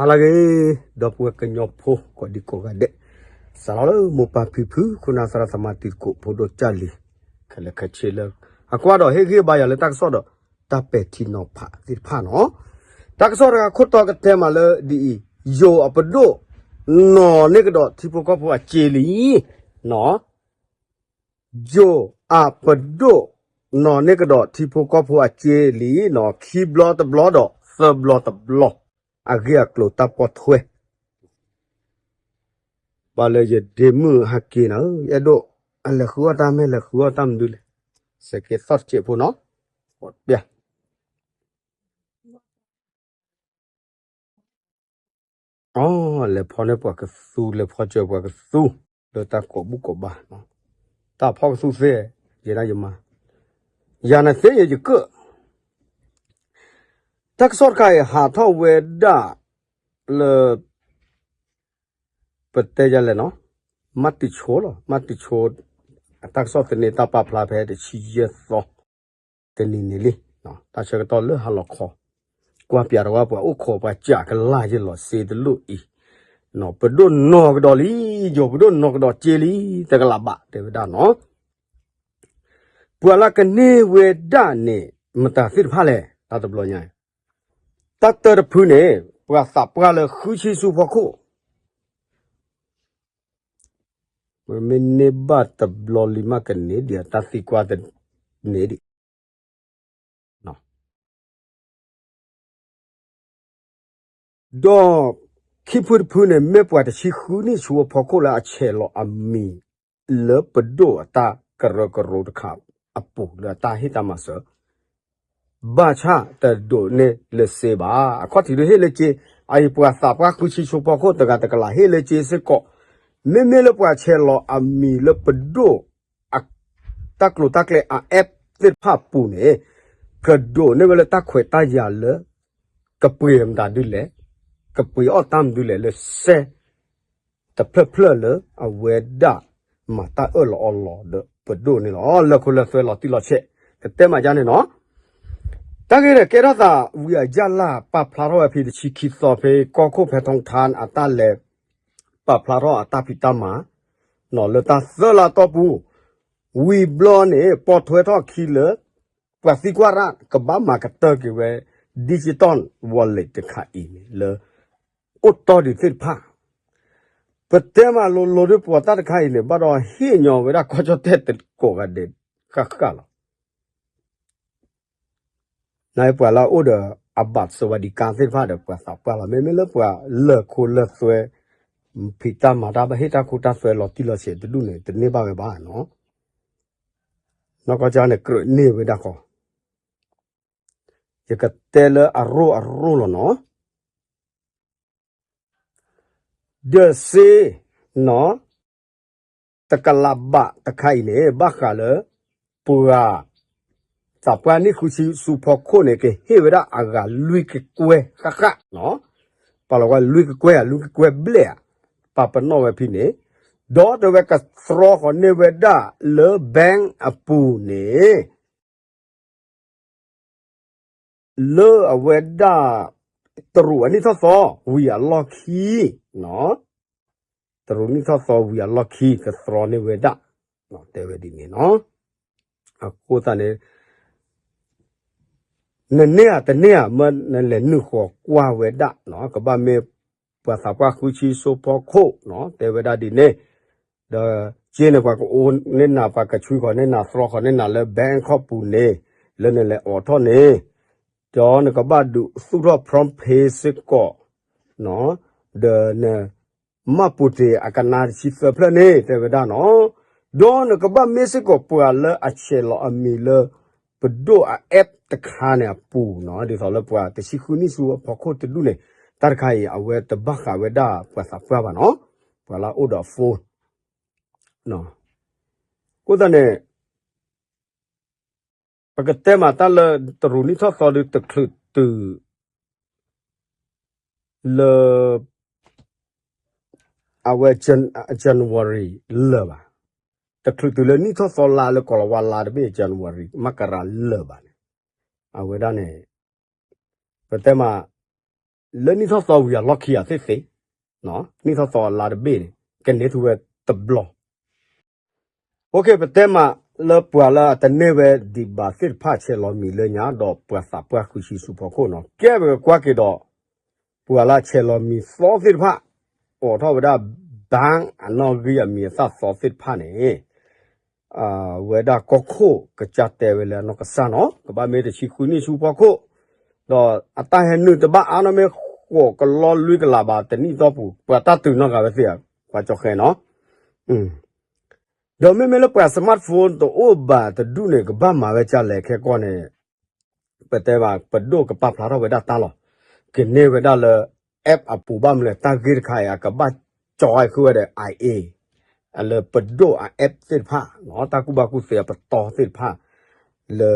လၢဂ့ၤ ဒီပုၢ်ဝဲၢ်ကညီဖိကိးဒံကိးဂၤဒဲး, စးထီၣ်လၢမိၢ်ပၢ်ဖံဖု ခိၣ်နၢ်သရၣ်သမါတံၤသကိး ဖိဒိၣ်ကၢ်လံၤ ခဲလၢာ်ခဲဆ့လၢ အကွၢ်ဒီးဟ့ၣ်ဂံၢ်ဘါယၤလၢတၢ်ကစီၣ်ဒီး တၢ်ပဲာ်ထံနီၤဖးသ့ၣ်တဖၣ်နီၤ. တၢ်ကစီၣ်တဂၤခိၣ်တီကတဲမးလၢဒ်အံၤ, ယိၤအပဒိၣ် နီၢ်န့ၢ်ကဒီးထံဖိကီၢ်ဖိအစ့လံ, နီၤ ယိၤအပဒိၣ် နီၢ်န့ၢ်ကဒီးထံဖိကီၢ်ဖိအစ့လံနီၤ, ခံဘျီတဘျီဒီးသၢဘျီတဘျီ, အဂ့ၢ်အကျိၤတၢ်ပိာ်ထွဲ, ဘၣ်လၢယဒ့မုၣ်ဟဲက့ၤနၤဧၢ, အဲၣ်ဒိး အလဲၤဃုအီၣ်တၢ်မ့ၢ်လဲၤဃုအီၣ်တၢ်မနုၤလဲၣ်, စဲးက့ၤသီၣ်တစဲးဖိနီၤ, ပျၢ် အ လဲၤဖီန့ၢ်ပှၤကသူ လဲၤဖီစၢၤပှၤကသူ လၢတၢ်ကိးဘူၣ်ကိးဘါ, တၢ်ဖီကသူသ့, ယဲဒၣ်ယမါ, ယၤန့ၣ်သ့ယဲယကၢၣ်, တၢ်ကစီၣ်တခါအံၤ ဟးထီၣ်ဝဲဒၣ်လၢ ပတဲယလဲၣ်နီၤ, မၤတံၤဆိလီၤ, မၤတံၤဆိ အတၢ်ကစီၣ်သန့ တၢ်ပာ်ဖျါဖဲတဆံယဲၢ်သီ တနံၤန့ၣ်လံ, တၢ်ဆၢကတီၢ်လၢဟါလီၤခီ, ကွၢ်ပၠးတဝၢ်ပှၤအိၣ်ခိးပှၤကးကလၢ်ယလီၤစ့တလိၣ်အံၤ, ပဒိၣ်နီၢ်ကဒီးလံ, ယိၤပဒိၣ်နီၢ်ကဒီးစ့လံ, တကလးဘးတဲဝဲဒၣ်နီၤ, ပှၤလၢကန့ၢ်ဝဲဒၣ်န့ၣ် မတၤသ့ၣ်တဖၣ်လဲၣ်, တၢ်တဘျီညါ တၢ်တၢတဖုန့ၣ် ပှၤသးပှၢ်လၢဃုဆံဆူဖီခိၣ်, မ့မ့ၢ်န့ၢ်ဘၣ်တဘျီလံမးကန့ၢ်ဒံး တၢ်သံကွၢ်တန့ၢ်ဒံး, ဒီးခံဖုတဖုန့ၣ် မ့ၢ်ပှၤတဆံဃုနံၣ်ဆူအဖီခိၣ်လၢအဆဲးလီၤအမံၤလၢပဒိၣ်အတၢ်ကရၢကရိတခါအပူၤလၢအတၢ်ဟ့ၣ်တၢ်မၤစၢၤ ဘၣ်ဆၣ်တဒိးန့ၢ်လၢစ့ဘၣ်. အခီၣ်ထံးဒုးဟ့ၣ်လၢစ့, အအံၤပှၤသးပှၢ်ဃုဆံဆူဖီခိၣ်တဂၤတကလးဟ့ၣ်လၢစ့စ့ၢ်ကီး, မ့မ့ၢ်လၢပှၤဆဲးလီၤအမံၤလၢပဒိၣ် တၢ်ကျိၤတၢ်ကျဲအ app သ့ၣ်တဖၣ်အပူၤန့ၣ် ကဒိးန့ၢ်ဝဲလၢတၢ်ခွဲးတၢ်ယာ်လၢ ကပှ့ၤမတၤဒုလဲၣ်, ကပှ့ၤအီၣ်တၢ်မနုၤလဲၣ်လၢစဲ တဖျၢၣ်ဖျၢၣ်လၢအဝဲဒၣ်မၤတၢ်အၢၣ်လီၤအီလီၤဒီးပဒိၣ်န့ၣ်လီၤ. လၢခိလၢသွဲလီၤတံၢ်လီၤဆဲး ကတဲမးယါန့ၣ်နီၤ. တၢ်ဂ့ၢ်ဒီးကဲထီၣ်သးဝံၤအယၢ်လၢ် ပာ်ဖျါထီၣ်ဝဲဖဲတဆံခံသီဖဲကီၢ်ခိၣ်ဖဲထီထါအတၢ်လဲၤ ပာ်ဖျါထီၣ်အတၢ်ဖံးတၢ်မၤ လၢတၢ်သၢလါတီၢ်ပူၤ ဝံၤဘျီန့ၣ် ပိာ်ထွဲထီၣ်အခံလၢ ပှၤသံကွၢ်ရၣ် ကဘၣ်မၤကတၢၢ်က့ၤဝဲ digital wallet တခါအံၤန့ၣ် လၢအိၣ်တီၢ်ဒံးသ့ၣ်တဖၣ် ပတဲမးလိၤလိၤဒ်ပှၤတၢ်တခါအံၤန့ၣ် ဘၣ်ဒီးဟ့ၣ်ညီဝဲဒၣ်ကီၢ်ကၠီၣ်တဲၣ်ကိးဂၤဒဲးဃၣ်ဃၣ်လီၤ. နပှၤလၢအအိၣ်ဒီးအဘၣ်စဝၤဒံကါသ့ၣ်တဖၣ်ဒီးပှၤသးပှၢ်လီၤ. မ့မ့ၢ်လၢပှၤလၢခိလၢသွဲ ဖံးတၢ်မၤတၢ်ဘၣ်ဟ့ၣ်တၢ်ခိတၢ်သွဲလီၤတံၢ်လီၤဆဲးတဒူၣ်န့ၣ် တန့ၢ်ဘၣ်ဝဲဘၣ်နီၤ. နီၢ်ကီၢ်ကၠၢန့ၣ် ကြၢးန့ၢ်ဝဲဒၣ်ဃီ ယကတဲလၢအရိၣ်အရိၣ်လီၤနီၤ. ဒီးစ့နီၤ တကလးဘးတခါအံၤန့ၣ် ဘၣ်ဃးလၢ ပှၤသးပှၢ်နံၣ်ဃုဆံဆူဖီခိၣ်န့ၣ် ကဟ့ၣ်ဝဲဒၣ်အဂၤလွံၢ်ကကွဲၢ်ဃၣ်ဃၣ်နီၤ. ပာ်လီၤဝဲလွံၢ်ကကွဲၢ်ဧါ လွံၢ်ကကွဲၢ်ဘျဲၣ်ဧါ ပာ်ပနီၣ်ဝဲဖဲန့ၣ် ဒီးတဲဝဲကသြီဃီၤန့ၢ်ဝဲဒၣ်လၢ bank အပူၤန့ၣ် လၢအဝဲဒၣ် တရူးအနံၣ်ထီၣ်သီ ဝံၤအလီၢ်ခံ, တရူးနံၣ်ထီၣ်သီဝံၤအလီၢ်ခံ ကသြီန့ၢ်ဝဲဒၣ်, တဲဝဲဒ်န့ၣ်နီၤ. အဃိသတးန့ၣ် နန့ၢ်ဧါတန့ၢ်ဧါ မ့ၢ်နလဲၤနုာ်ဃီၤကွၢ်ဝဲဒၣ်နီၤ ကဘၣ်မ့ၢ်ပှၤသးပှၢ်ဃုဆံစိဖီခိၣ်နီၤ တဲဝဲဒၣ်ဒ်န့ၣ်, ဒီးစ့န့ၣ် ပှၤကအိၣ်န့ၢ်နၤ ပှၤကဆွံဃီၤန့ၢ်နၤ သြီဃီၤန့ၢ်နၤလၢ bank ခီၣ်ပူၤန့ၣ် လၢနလဲၤအိးထီၣ်န့ၣ်, ဒီးနကဘၣ်ဒုးသူၣ်ထီၣ် PromptPay စ့ၢ်ကီး ဒီးန မှတ်ပုံတင် အကနါတဆံသၢဖျၢၣ်န့ၣ် တဲဝဲဒၣ်နီၤ, ဒီးနကဘၣ်မ့ၢ်စ့ၢ်ကီးပှၤလၢအဆဲးလီၤအမံၤလၢ ပဒိၣ်အ app တခါန့ၣ်အပူၤနီၤ ဒ်သိးလၢပှၤတဆံဃုနံၣ်ဆူအဖီခိၣ်တဒူၣ်န့ၣ် တၢ်တခါအံၤ အဝဲတဘၣ်ဃးဝဲဒၣ်ပှၤသးပှၢ်ဘၣ်နီၤ, ပှၤလၢအအိၣ်ဒီး phone အဃိသတးန့ၣ် ပကတဲမးတၢ်လၢတရူးနံၣ်ထီၣ်သီဒုးတချုးတုၤ လၢ အဝဲ Jan-, January လၢာ်ဘၣ်, တချုးတုၤလၢနံၣ်ထီၣ်သီလါလၢကီၤလၤဝါလါတဘ့ၣ် January မကရၤလၢာ်ဘၣ်န့ၣ်, အဝဲဒၣ်န့ၣ် ပတဲမး လၢနံၣ်ထီၣ်သီဝံၤအလီၢ်ခံအသ့ၣ်သ့ၣ်, နံၣ်ထီၣ်သီအလါတဘ့ၣ်န့ၣ် ကန့ၢ်ထူဝဲတဘျီ OK ပတဲမးလၢပှၤလၢအတန့ၢ်ဝဲဒံးဘၣ်သ့ၣ်တဖၣ်ဆဲးလီၤမံၤလၢညါ ဒီးပှၤသးပှၢ်ဃုဆံဆူဖီခိၣ်နီၤ ကဲပကကွၢ်က့ၤဒီး ပှၤလၢအဆဲးလီၤမံၤသီသ့ၣ်တဖၣ် အိးထီၣ်ဝဲဒၣ် bank အနီၣ်ဂံၢ်အမံၤအသၣ်သီသ့ၣ်တဖၣ်န့ၣ် ဝဲဒၣ်ကီၢ်ခိၣ်ကစၢ်တဲဝဲလၢအနီၢ်ကစၢ်နီၤ ကဘၣ်မ့ၢ်တဆံဃုနံၣ်ဆူဖီခိၣ် ဒီးအတၢ်ဟဲနုာ်တဘၣ်အါနီၢ်မ့ၢ်ဃိးကလီလွံၢ်ကလးဘၣ်တနံၣ်သီပူၤ ပှၤတၢ်တုၤနီတဂၤဝဲသ့ၣ်ဧါ ပှၤကၠီဃဲနီၤ ဒီးမ့မ့ၢ်လၢပှၤ smartphone တအိၣ်ဘၣ်တဒူၣ်န့ၣ် ကဘၣ်မၤဝဲဒ်လဲၣ်ခဲကီၢ်န့ၣ် ပတဲဘၣ် ပဒိၣ်ကပာ်ဖျါထီၣ်ဝဲဒၣ်တၢ်လီၤ. ကန့ၢ်ဝဲဒၣ်လၢ app အပူၤဘၣ်မနုၤလဲၣ် တၢ်ဂ့ၢ်တခါအံၤ အကဘၣ်ကၠီဃုာ်ဝဲဒီး IA အလၢပဒိၣ်အ app သ့ၣ်တဖၣ် တၢ်ကူၣ်ဘၣ်ကူၣ်သ့အပတီၢ်သ့ၣ်တဖၣ် လၢ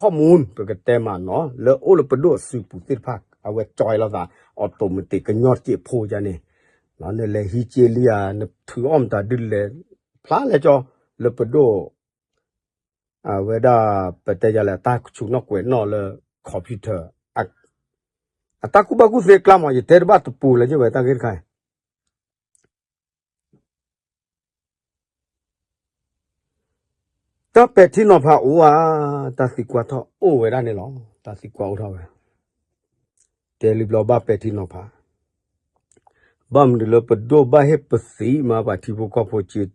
ข้อมูล ပကတဲမးနီၤ လၢအိၣ်လၢပဒိၣ်အစုပူၤသ့ၣ်တဖၣ် အဝဲကၠီလိာ်သး automatic ကညီတက့ၢ်ဖိယါန့ၣ် နလဲၤဟံးက့လံဧါ နထုးအီၣ်မတၤဒုလဲၣ် ဖျါလဲကၠီ လၢပဒိၣ် အဝဲဒၣ် ပတဲယါလဲၣ် တၢ်ဆူးနီၣ်ကွဲးနီၣ်လၢ computer အတၢ်ကူၣ်ဘၣ်ကူၣ်သ့ကျါမး ယတဲတဘၣ်တပူၤလၢယဝဲတၢ်ဂ့ၢ်တခါ တၢ်ပဲာ်ထံနီၤဖးအိၣ်ဧါ, တၢ်သံကွၢ်ထီၣ်အိၣ်ဝဲဒၣ်န့ၣ်လီၤ. တၢ်သံကွၢ်အိၣ်ထီၣ်ဝဲ, တဲလံဘျီဘၣ်ပဲာ်ထံနီၤဖး, ဘၣ်မနုၤလၢပဒိၣ်ဘၣ်ဟ့ၣ်ပသံမၤပှၤထံဖိကီၢ်ဖိစ့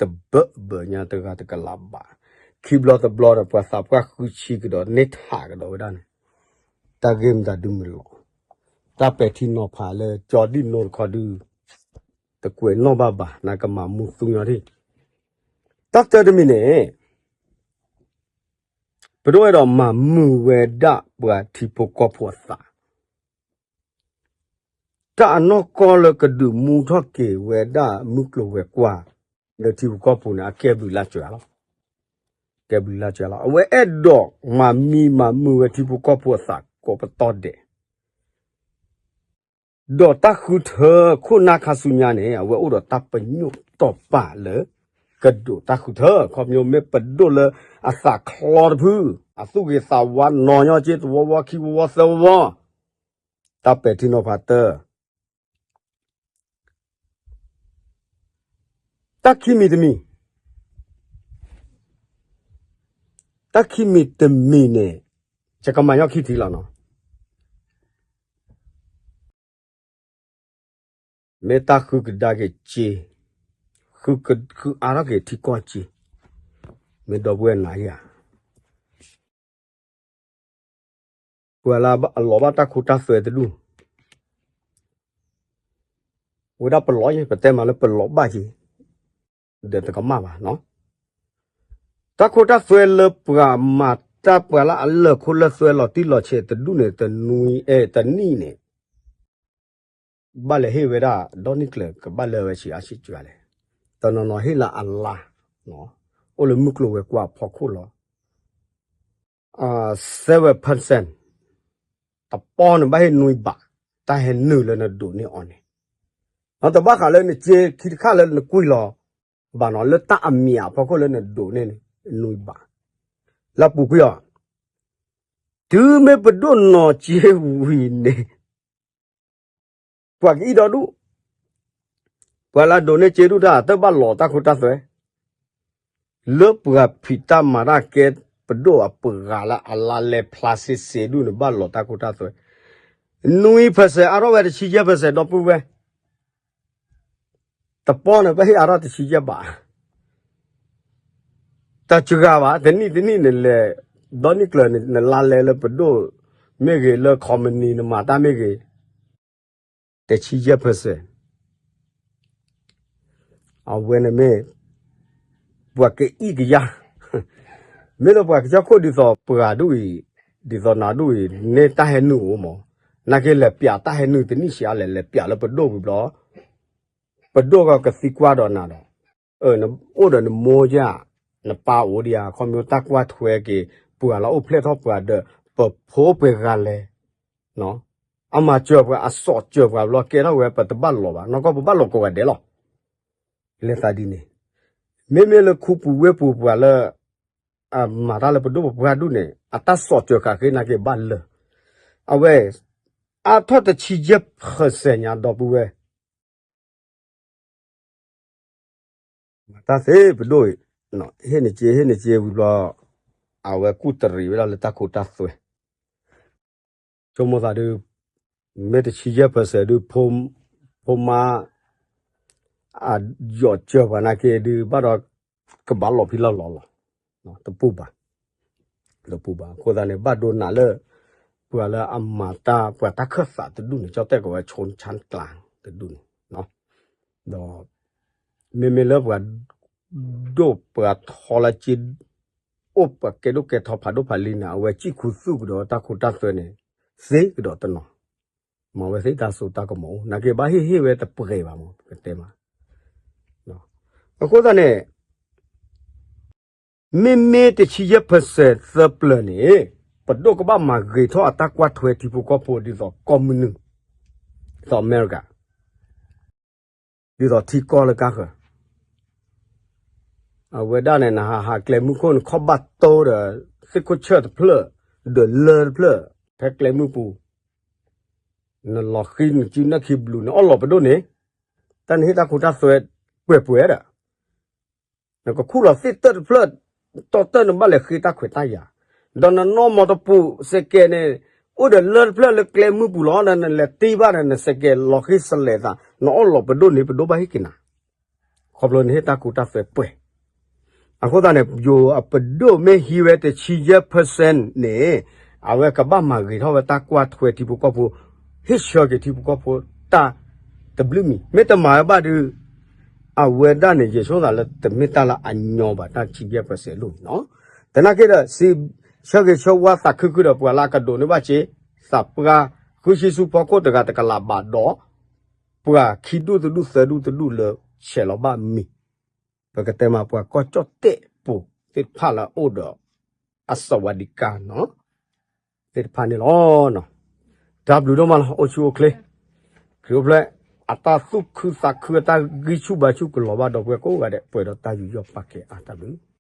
တဘၢဘၢညါတဂၤတကလးဘၣ်, ခံဘျီတဘျီဒီးပှၤသးပှၢ်ဃုဆံကဒီးန့ၢ်ထးကဒီးဝဲဒၣ်န့ၣ်, တၢ်ဂ့ၢ်မတၤဒုမုၢ်လီၤ. တၢ်ပဲာ်ထံနီၤဖးလၢကၠီဒံၣ်နိတခီဒု တကွဲးနီၣ်ဘၣ်ဘၣ် နကမၤမူသူညီထံၣ်, တၢ်တၢတမံၤန့ၣ် ပဒိၣ်ဝဲဒီးမၤမုာ်ဝဲဒၣ်ပှၤထံဖိကီၢ်ဖိအသး, တၢ်အနီၢ်ကီၢ်လၢကဒုးမူထီၣ်က့ၤဝဲဒၣ်မုၢ်ကျိၤဝဲၤကွာ် လၢထံဖိကီၢ်ဖိန့ၣ် အကဲဘျုးလၢစှၤလီၤ. ကဲဘျုးလၢစှၤလီၤ. အဝဲအဲၣ်ဒိးမၤမံမၤမုာ်ဝဲထံဖိကီၢ်ဖိအသးကိးပတီၢ်ဒဲး ဒီးတၢ်ဃုထၢခိၣ်နၢ်ခါဆူညါန့ၣ် အဝဲအိၣ်ဒီးတၢ်ပညိၣ်တီၢ်ပာ်လၢ ကဒိးတၢ်ဃုထၢ ခီဖျိမ့ၢ်ပဒိၣ်လၢအသးချီတဖု, အသူၣ်ဂ့ၤသးဝါနီၤညီက့ သဝီဝီခံဝီဝီသၢဝီဝီ, တၢ်ပဲာ်ထံနီၤဖးတၢ် တၢ်ခံမံၤတမံၤ, တၢ်ခံမံၤတမံၤန့ၣ် ယကမၤညီခံထံလီၤနီၤ. မ့ၢ်တၢ်ဃုကဒါက့ၤစ့, ဃုအါထီၣ်က့ၤထံကီၢ်စ့, မ့ၢ်ဒီပုၢ်ဝဲၢ်နၤဧါ ပှၤလၢအလီၤဘၣ်တၢ်ခိတၢ်သွဲတဒူၣ်, ဝဲဒၣ်ပလီၤယဲ ပတဲမးလၢပလီၤဘၣ်ယဲ, ဒီးတကမၣ်ဘၣ်နီၤ, တၢ်ခိတၢ်သွဲလၢပှၤမၤတၢ်ပှၤလၢအလၢာ်ခိၣ်လၢာ်သွဲလီၤတံၢ်လီၤဆဲးတဒူၣ်န့ၣ် တနွံအဲ တနံၣ်န့ၣ် ဘၣ်လဲၤဟ့ၣ်ဝဲဒၣ် ဒီနံၣ်ကျၢၤ ကဘၣ်လၢဝဲဆံးအါဆံးကွၢ်လဲၣ်, တနီၤနီၤဟ့ၣ်လၢအလါ, အိၣ်လၢမုၢ်ကျိၤဝဲၤကွာ်အဖီခိၣ်လီၤ. seven percent တပီၢ်န့ၣ်ဘၣ်ဟ့ၣ်နွံဘး, တၢ်ဟဲနုာ်လၢနဒိးန့ၢ်အီၤန့ၣ်, တဘၣ်ဃးလၢနစ့ခံတခါလၢနကွံာ်လီၤဘၣ်နီၤ လၢတၢ်အမံၤအဖီခိၣ်လၢနဒိးန့ၢ်န့ၣ် နွံဘး, လၢပူၤကွံာ်အီၤ, တုၤမ့ၢ်ပဒိၣ်နီၤစ့ဝံၤန့ၣ် ပှၤကအံၣ်ဒီဒူၣ်, ပှၤလၢအဒိးန့ၢ်စ့ဒူၣ်တၢ် တဘၣ်လီၤတၢ်ခိတၢ်သွဲ, လၢပှၤဖံးတၢ်မၤတၢ်ကဲပဒိၣ်အပှၤလၢအလါလဲဖျါစ့စ့ဒူၣ်န့ၣ် ဘၣ်လီၤတၢ်ခိတၢ်သွဲ, နွံ percent အါထီၣ်ဝဲတဆံယဲၢ် percent ဒီပုၢ်ဝဲၢ် တပီၢ်န့ၣ် ဘၣ်ဟ့ၣ်အါထီၣ်တဆံယဲၢ်ဘး, တစှၤဘၣ် တနံၣ်တနံၣ်နလဲၤ ဒီနံၣ်ကျၢၤ နလါလဲလၢပဒိၣ်မ့ၢ်ဂ့ၤ လၢ company နမၤတၢ်မ့ၢ်ဂ့ၤ တဆံယဲၢ် percent အဝဲန့ၣ်မ့ၢ် ပှၤကအံၣ်ကယၢ်, မ့ၢ်လၢပှၤကစၢၢ်ခိၣ်ဒ်သိးပှၤဒ်အံၤ, ဒ်သိးနၤဒ်အံၤ န့ၢ်တၢ်ဟဲနုာ်အိၣ်မး, နာ်က့လဲၤပျးတၢ်ဟဲနုာ်တနံၣ်ဆံးအါလဲၣ် လဲၤပျးလၢပဒိၣ်ဝံၤဘျီ ပဒိၣ်ကကသံကွၢ်ဒီးနၤဒီး, အိၣ်ဒီးနမိၢ်ယါ, နပၢ်အိၣ်ဒံးဧါ ခီဖျိတၢ်ကွၢ်ထွဲက့ၤ ပှၤလၢအိၣ်ဖျဲၣ်ထီၣ်ပှၤဒီး ပဖိပှဲၤဂၤလဲၣ် အမၤစၢၤပှၤ အစိာ်စၢၤပှၤဘျီ ကဲထီၣ်ဝဲ ပတဘၣ်လီၤဘၣ် နီၢ်ကီၢ်ပဘၣ်လီၤကိးဂၤဒဲးလီၤ. လဲၤသးဒ်န့ၣ်, မ့မ့ၢ်လၢခူပူၤဝ့ၢ်ပူၤပှၤလၢ အမၤတၢ်လၢပဒိၣ်ပပှၢ်ဒူၣ်န့ၣ် အတၢ်စိာ်စၢၤဃာ်ဃ့နာ်က့ဘၣ်လၢာ်, အဝဲ အါထီၣ်တဆံယဲၢ်percentညါ ဒီပုၢ်ဝဲၢ် မၤတၢ်သ့ပဒိၣ်အံၤ, ဟ့ၣ်န့ၢ်စ့ ဟ့ၣ်န့ၢ်စ့ဝံၤဘျီ, အဝဲကူၣ်တရံးဝဲဒၣ်လၢတၢ်ခိတၢ်သွဲ, ဆိကမိၣ်သးဒုး, မ့ၢ်တဆံယဲၢ်percentဒုး, ဖိမါ အယီၣ်စၢၤပှၤနာ်က့ဒုး ဘၣ်ဒီး ကဘၣ်လီၤဖံးလီၤလီၤလီၤ, တပူၤဘၣ်, တပူၤဘၣ်. အဃိသတးန့ၣ် ဘၣ်ဒိနးလၢ ပှၤလၢအမၤတၢ် ပှၤတၢ်ခၢၣ်သးတဒူၣ်န့ၣ် ကၠီၣ်တဲၣ်ကိးဝဲ ဆိၣ်ဆၣ်ကျါ တဒူၣ်န့ၣ်, ဒီး မ့မ့ၢ်လၢပှၤ ဒိၣ်ပှၤထီလၢက့ အိၣ်ပှၤကဲဒိၣ်ကဲထီဖးဒိၣ်ဖးလံၤန့ၣ် အဝဲစံၣ်ခူသူၣ်ကဒီးတၢ်ခိတၢ်သွဲန့ၣ် သ့ကဒီးတနီၤ, မၤဝဲသ့ၣ်တၢ်စိတၢ်ကမီၤအိၣ် နာ်က့ဘၣ်ဟ့ၣ်ဟ့ၣ်ဝဲတပှဲၤဘၣ်မး ပကတဲမး. အဃိသတးန့ၣ် မ့မ့ၢ်တဆံယဲၢ်percentသၢပျၢၤန့ၣ် ပဒိၣ်ကဘၣ်မၤဂ့ၤထီၣ်အတၢ်ကွၢ်ထွဲထံဖိကီၢ်ဖိဒ်သိးကီၢ်မုၢ်နုာ်, ဒ်သိးထံကီၢ်လၢကါဃၢၤ အဝဲဒၣ်န့ၣ် နဟးဟးကျဲမုၢ်ခိၣ်န့ၣ် ခီၣ်ဘၣ်တိဒီး သ့ၣ်ခိၣ်ဆၢၣ်တဖျၢၣ်, ဒီးလၢတဖျၢၣ်, ဖဲကျဲမုၢ်ပူၤ, နလီၤဃံနစုနၢ်ခံဘျုးန့ၣ် အီၣ်လီၤပဒိၣ်န့ၣ်, တၢ်နဟ့ၣ်တၢ်ခိတၢ်သွဲပှဲၤပှဲၤဒီး နကခူၣ်လီၤသ့ၣ်တၢၣ်တဖျၢၣ်, တီတၢၣ်နဘၣ်လဲၤဃ့တၢ်ခွဲးတၢ်ယာ်, ဒီးနနီၢ်မီတပူၤစဲးကဲးန့ၣ်, အိၣ်ဒီးလၢတဖျၢၣ်လၢကျဲမုၢ်ပူၤလီၤ, နလဲၤတ့ဘၣ်ဒီး နစဲးကဲးလီၤဃ့စလဲးသး, နအီၣ်လီၤပဒိၣ်န့ၣ် ပဒိၣ်ဘၣ်ဟ့ၣ်က့ၤနၤ, ခီဖျိနဟ့ၣ်တၢ်ခိတၢ်သွဲပှဲၤ အဃိသတးန့ၣ် ယိၤအပဒိၣ်မ့ၢ်ဟံးဝဲတဆံယဲၢ်percentန့ၣ်, အဝဲကဘၣ်မၤဂ့ၤထီၣ်ဝဲတၢ်ကွၢ်ထွဲထံဖိကီၢ်ဖိ, ဟ့ၣ်ဆၢက့ၤထံဖိကီၢ်ဖိတၢ်တဘျုးမံၤ, မ့ၢ်တမၤဝဲဘၣ်ဒီး, အဝဲဒၣ်န့ၣ် ယဆိကမိၣ်သးလၢတမ့ၢ်တၢ်လၢအညီဘၣ်တၢ်ဆံယဲၢ်percentလီၤန့ၣ်နီၤ, သနာ်က့ဒီး စံးဆၢဂ့ၤဆၢဝါသးခုခုဒီး ပှၤလၢအကဒိးန့ၢ်ဘၣ်စ့, သးပှၢ်, ဃုဆံဆူဖီခိၣ်တဂၤတကလးဘၣ်ဒီး ပှၤခံဒူၣ်တဒူၣ်သၢဒူၣ်တဒူၣ်လၢဆဲးလီၤဘၣ်မံၤ, ပကတဲမးပှၤကီၢ်ကၠီၣ်တဲၣ်ပူၤသ့ၣ်တဖၣ်လၢအအိၣ်ဒီးအစဝၤဒံကါနီၤ သ့ၣ်တဖၣ်န့ၣ်လီၤ. တၢ်ဘျုးဒိၣ်မးလီၤ အိၣ်ဆူၣ်အိၣ်ချ့, ခရံာ်အိၣ်ဖျဲၣ်, အတၢ်သူၣ်ခုသးခု အတၢ်ဂံၢ်ဆူၣ်ဘါဆူၣ်ကလီၤဘၣ်ဒီပုၢ်ဝဲၢ်ကိးဂၤဒဲး ပှဲၤဒီးတၢ်ယူးယီၣ်ပာ်ကဲအါ တၢ်ဘျုး